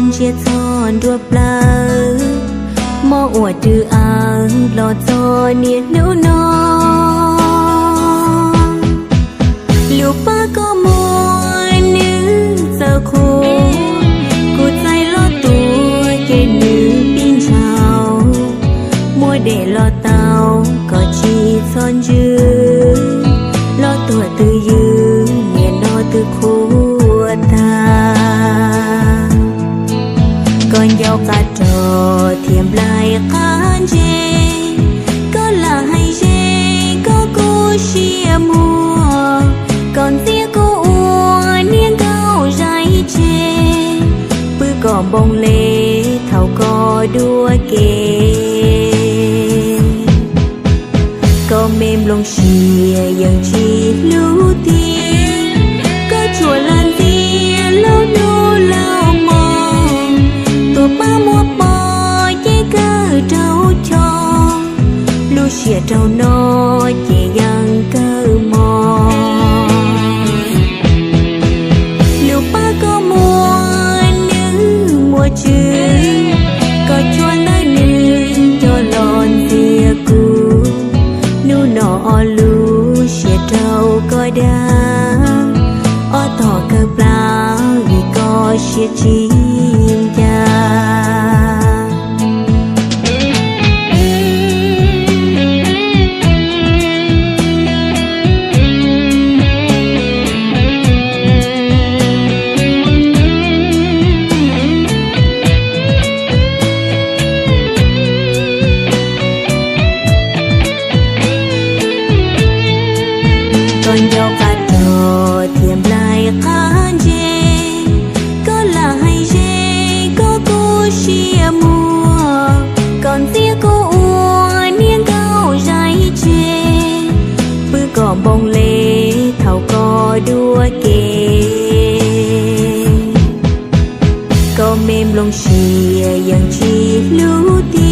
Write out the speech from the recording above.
ntsiab txog nruab plawv, mob ua rwg aw los txog niaj hnub no. Lub pab koj muaj nws txawv qhuav, kuv txais los tuaj ces nws pib ntshauv. Muab dej los tau, koj tsis txhob ntswj, los tuag twj ywm, nim no twb qhuav tag. Koj ncauj qab rog thiab nplaig qab ntse, koj lam hais ze koj kuj siab muag. Koj ntxias kuv ua niag nkauj zais tseg, pw kom npoo le thaum koj dua ke. Koj me nplooj siab yeej tsis hlub tiag, koj tsuas lam ntxias lub hnub lub hmo. Tus pab muab pov ces kawg raug choj, lub siab rau no ces yeej kawg mos. Lub pab koj muaj nws muaj tswv, koj tsuas ntawm nws coj los ntxias kuv. Hnub no ob lub siab rau koj dag, ob tog kawg plaws vim koj siab tsis ncaj. Koj ncauj qab rog thiab nplaig qab ntse, koj lam hais ze koj kuj siab muag. Koj ntxias kuv ua niag nkauj zais tseg, pw kom npoo le thaum koj dua ke. Koj me nplooj siab yeej tsis hlub tiag,